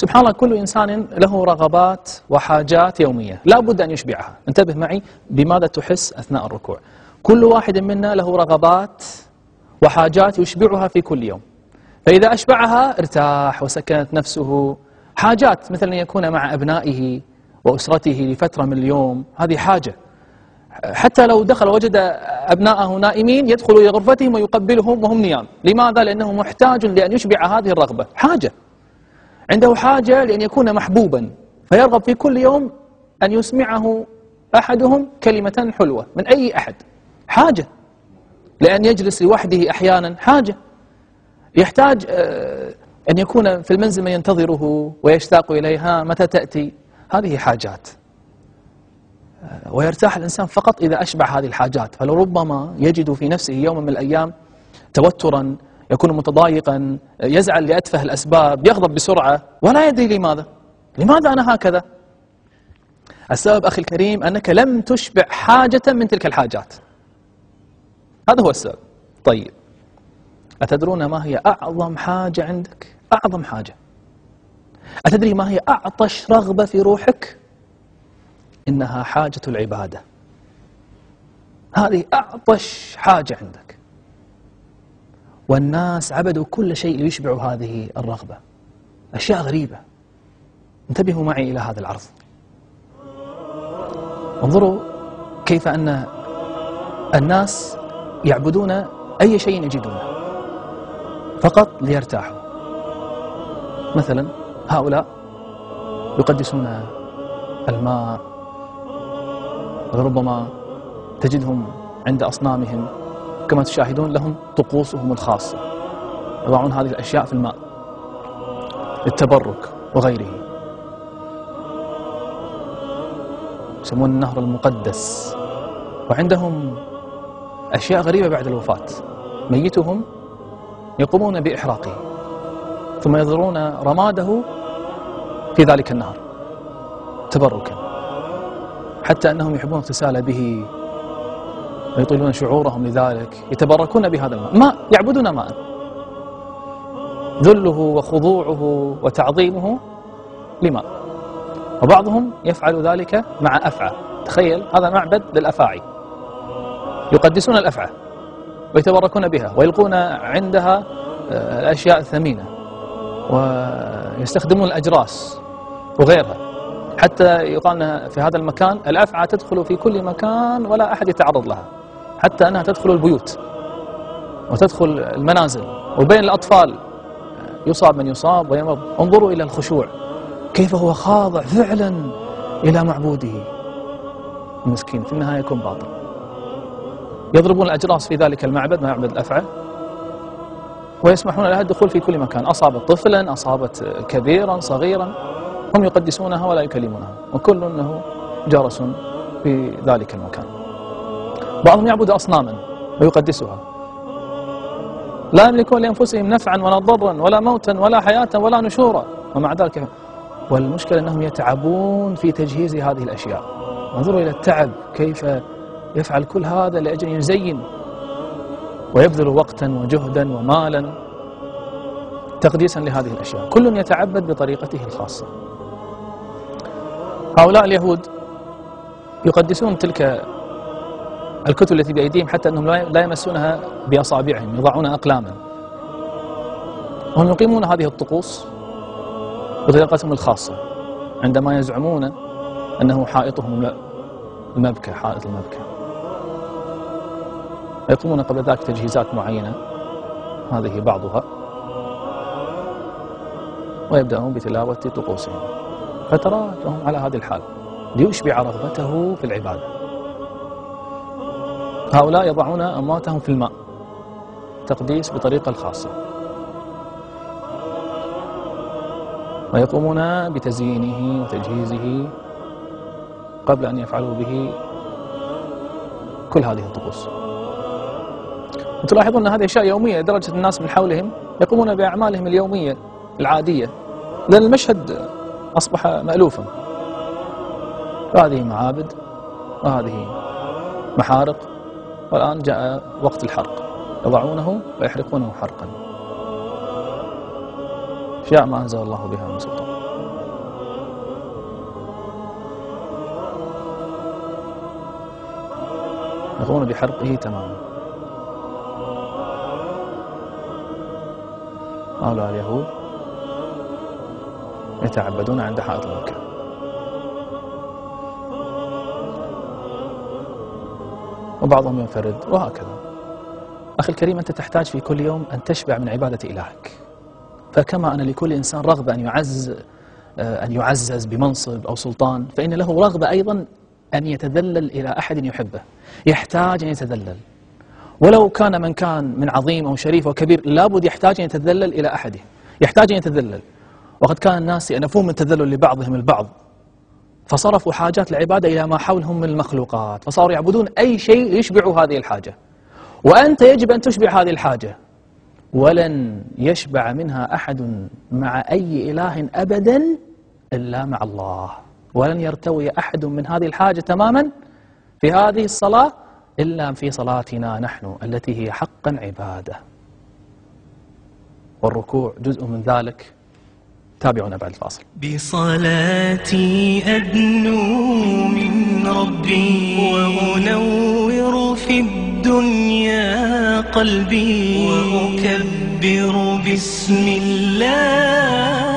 سبحان الله كل إنسان له رغبات وحاجات يومية لا بد أن يشبعها. انتبه معي بماذا تحس أثناء الركوع. كل واحد منا له رغبات وحاجات يشبعها في كل يوم، فإذا أشبعها ارتاح وسكنت نفسه. حاجات مثل أن يكون مع أبنائه وأسرته لفترة من اليوم، هذه حاجة. حتى لو دخل وجد أبناءه نائمين يدخل إلى غرفتهم ويقبلهم وهم نيام. لماذا؟ لأنه محتاج لأن يشبع هذه الرغبة. حاجة. عنده حاجة لأن يكون محبوبا، فيرغب في كل يوم أن يسمعه أحدهم كلمة حلوة من أي أحد. حاجة. لأن يجلس لوحده أحيانا. حاجة. يحتاج أن يكون في المنزل من ينتظره ويشتاق إليها متى تأتي. هذه حاجات. ويرتاح الإنسان فقط إذا أشبع هذه الحاجات. فلربما يجد في نفسه يوما من الأيام توترا، يكون متضايقا، يزعل لأتفه الأسباب، يغضب بسرعة ولا يدري لماذا. لماذا أنا هكذا؟ السبب أخي الكريم أنك لم تشبع حاجة من تلك الحاجات. هذا هو السبب. طيب، أتدرون ما هي أعظم حاجة عندك؟ أعظم حاجة. أتدري ما هي أعطش رغبة في روحك؟ إنها حاجة العبادة. هذه أعطش حاجة عندك. والناس عبدوا كل شيء ليشبعوا هذه الرغبة. أشياء غريبة. انتبهوا معي إلى هذا العرض. انظروا كيف أن الناس يعبدون أي شيء يجدونه فقط ليرتاحوا. مثلا هؤلاء يقدسون الماء، وربما تجدهم عند أصنامهم كما تشاهدون لهم طقوسهم الخاصة، يضعون هذه الأشياء في الماء للتبرك وغيره. يسمون النهر المقدس. وعندهم أشياء غريبة بعد الوفاة. ميتهم يقومون بإحراقه ثم يضعون رماده في ذلك النهر تبركا، حتى أنهم يحبون اغتسال به ويطيلون شعورهم لذلك، يتبركون بهذا الماء. ماء، يعبدون ماء. ذله وخضوعه وتعظيمه لماء. وبعضهم يفعل ذلك مع أفعى. تخيل، هذا معبد للأفاعي، يقدسون الأفعى ويتبركون بها ويلقون عندها الأشياء الثمينة، ويستخدمون الأجراس وغيرها. حتى يقال في هذا المكان الأفعى تدخل في كل مكان ولا أحد يتعرض لها، حتى أنها تدخل البيوت وتدخل المنازل، وبين الأطفال يصاب من يصاب ويمرض. انظروا إلى الخشوع، كيف هو خاضع فعلا إلى معبوده. المسكين في النهاية يكون باطل. يضربون الأجراس في ذلك المعبد، معبد الأفعى، ويسمحون لها الدخول في كل مكان. أصابت طفلا، أصابت كبيرا صغيرا، هم يقدسونها ولا يكلمونها، وكل أنه جرس في ذلك المكان. بعضهم يعبد أصناما ويقدسها، لا يملكون لأنفسهم نفعا ولا ضرا ولا موتا ولا حياة ولا نشورا، ومع ذلك. والمشكلة أنهم يتعبون في تجهيز هذه الأشياء. انظروا إلى التعب، كيف يفعل كل هذا لأجل يزين ويبذل وقتا وجهدا ومالا تقديسا لهذه الأشياء. كل يتعبد بطريقته الخاصة. هؤلاء اليهود يقدسون تلك الكتب التي بأيديهم، حتى أنهم لا يمسونها بأصابعهم، يضعون أقلاما. وهم يقيمون هذه الطقوس بطريقتهم الخاصة، عندما يزعمون أنه حائطهم المبكى، حائط المبكى. يقومون قبل ذلك تجهيزات معينة، هذه بعضها، ويبدأون بتلاوة طقوسهم. فترات لهم على هذه الحال ليشبع رغبته في العبادة. هؤلاء يضعون أمواتهم في الماء، تقديس بطريقة الخاصة، ويقومون بتزيينه وتجهيزه قبل أن يفعلوا به كل هذه الطقوس. وتلاحظون أن هذه أشياء يومية، لدرجة الناس من حولهم يقومون بأعمالهم اليومية العادية، لأن المشهد أصبح مألوفا. فهذه معابد وهذه محارق، والآن جاء وقت الحرق، يضعونه ويحرقونه حرقا. أشياء ما أنزل الله بها من سلطان. يقومون بحرقه تماما. هؤلاء اليهود يتعبدون عند حائط مكة. وبعضهم ينفرد وهكذا. أخي الكريم، أنت تحتاج في كل يوم أن تشبع من عبادة إلهك. فكما أن لكل إنسان رغبة أن يعزز بمنصب أو سلطان، فإن له رغبة أيضا أن يتذلل إلى أحد يحبه. يحتاج أن يتذلل، ولو كان من عظيم أو شريف أو كبير، لابد يحتاج أن يتذلل إلى أحده، يحتاج أن يتذلل. وقد كان الناس يأنفون من التذلل لبعضهم البعض، فصرفوا حاجات العبادة إلى ما حولهم من المخلوقات، فصاروا يعبدون أي شيء يشبع هذه الحاجة. وأنت يجب أن تشبع هذه الحاجة، ولن يشبع منها أحد مع أي إله أبدا إلا مع الله. ولن يرتوي أحد من هذه الحاجة تماما في هذه الصلاة إلا في صلاتنا نحن التي هي حقا عبادة. والركوع جزء من ذلك. تابعونا بعد الفاصل. بصلاتي أدنو من ربي، وأنور في الدنيا قلبي، وأكبر بسم الله